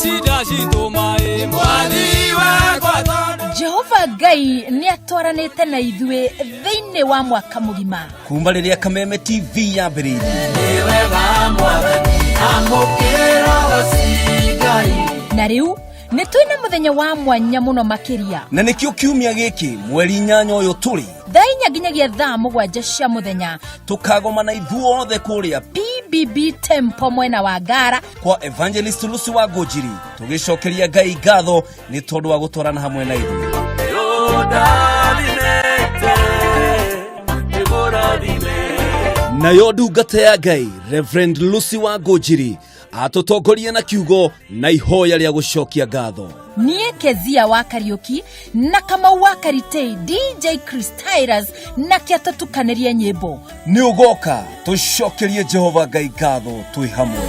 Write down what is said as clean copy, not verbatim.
ici ndacitũma ĩ mwathi wakwa tondũ Jehova Ngai nĩ atwaranĩte na ithuĩ thĩinĩ wa mwaka mũgima. Kuma rĩrĩa Kameme TV yambĩrĩirie. Nĩ wega mwathani amũkĩra ũgoci Ngai. Na rĩu nĩ twĩna mũthenya wa mwanya mũno makĩria. Na nĩkĩo kiumia gĩkĩ mweri 8 ũyũ tũrĩ thaa 4 nginyagia thaa 7 cia mũthenya tũkagomana ithuothe kũrĩa PBB Temple mwena wa Ngara kwa Evangelist Lucy wa Ngũnjiri, tũgĩcokeria Ngai ngatho nĩ tondũ wa gũtwarana hamwe na ithuĩ. Ũndathimĩte nĩngũrathime. Nayo ndungata ya Ngai Reverend Lucy wa Ngũnjiri atũtongorie na kiugo na ihoya rĩa gũcokia ngatho. Niĩ Kezia wa Kariũki na Kamau wa Karitei, DJ Chris Tyrus na kĩatũtukanĩrie nyĩmbo. Nĩ ũgoka tũcokerie Jehova Ngai ngatho twĩ hamwe.